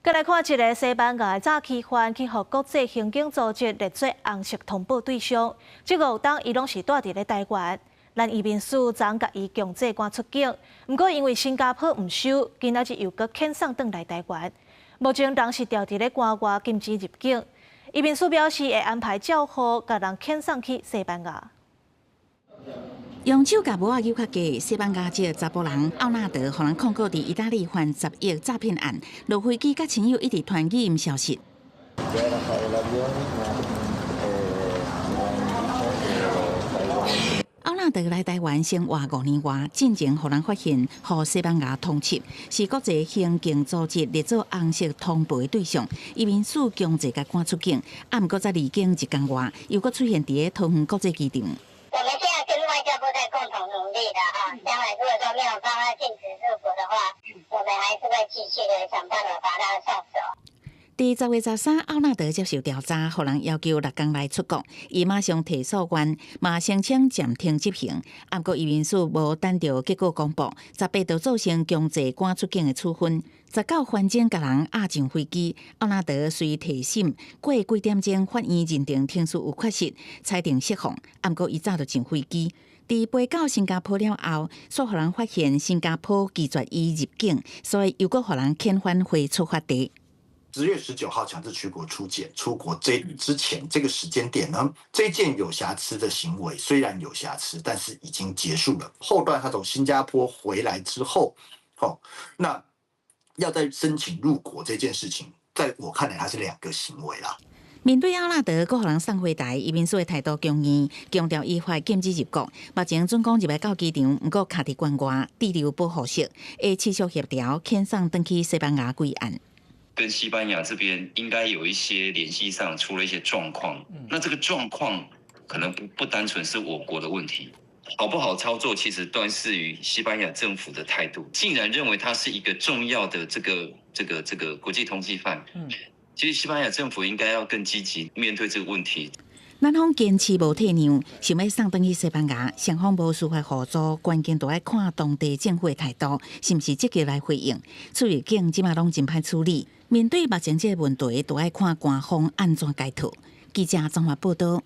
閣來看一个西班牙的詐欺犯去予國際刑警組織列做紅色通報對象，這五冬伊攏是蹛佇咧台灣。咱移民署昨共伊強制趕出境，毋過因為新加坡毋收，今仔日又閣遣送轉來台灣。目前人是牢佇咧關外禁止入境。移民署表示會安排照護，共人遣送去西班牙。用手共帽仔扭較低，西班牙籍查埔人奧納德，予人控告佇意大利犯10億詐騙案，落飛機佮親友一直傳語音消息。奧納德來台灣生活5年外，進前予人發現，予西班牙通緝，是國際刑警組織列做紅色通報的對象。移民署強制共趕出境，啊，毋過才離境一工外，又閣出現佇咧桃園國際機場。我們現在跟外交部在共同努力的哈，將來如果說沒有辦法禁止入國的話，我們還是會繼續的想辦法把他送走。佇10月13，奧納德接受調查，予人要求6工內出國，伊馬上提訴願，嘛聲稱暫停執行。毋過移民署無等著結果公布，18就造成強制趕出境的處分。19翻鐘共人押上飛機，奧納德隨提審過幾點鐘，法院認定程序有缺失，裁定釋放。毋過伊早就上飛機。佇飛到新加坡了後，煞予人發現新加坡拒絕伊入境，所以又閣予人遣返回出發地。 10月19號強制驅國出檢出國這之前這個時間點呢，這件有瑕疵的行為雖然有瑕疵，但是已經結束了。後段他從新加坡回來之後，哦，那要再申請入國這件事情，在我看來，它是兩個行為啦。面對奧納德閣予人送回台，移民署的態度強硬，強調依法禁止入國。目前準講入來到機場，毋過卡佇關外滯留保護色，會持續協調遣送轉去西班牙歸案。跟西班牙這邊應該有一些聯繫上出了一些狀況，那這個狀況可能不單純是我國的問題，好不好操作，其實端視於西班牙政府的態度。竟然認為他是一個重要的這個國際通緝犯，其實西班牙政府應該要更積極面對這個問題。咱方堅持無退讓，想欲送轉去西班牙，雙方無司法互助，關鍵都愛看當地政府的態度，是毋是積極來回應。出入境這馬攏真歹處理，面對目前這個問題，都愛看官方按怎解套。記者綜合報導。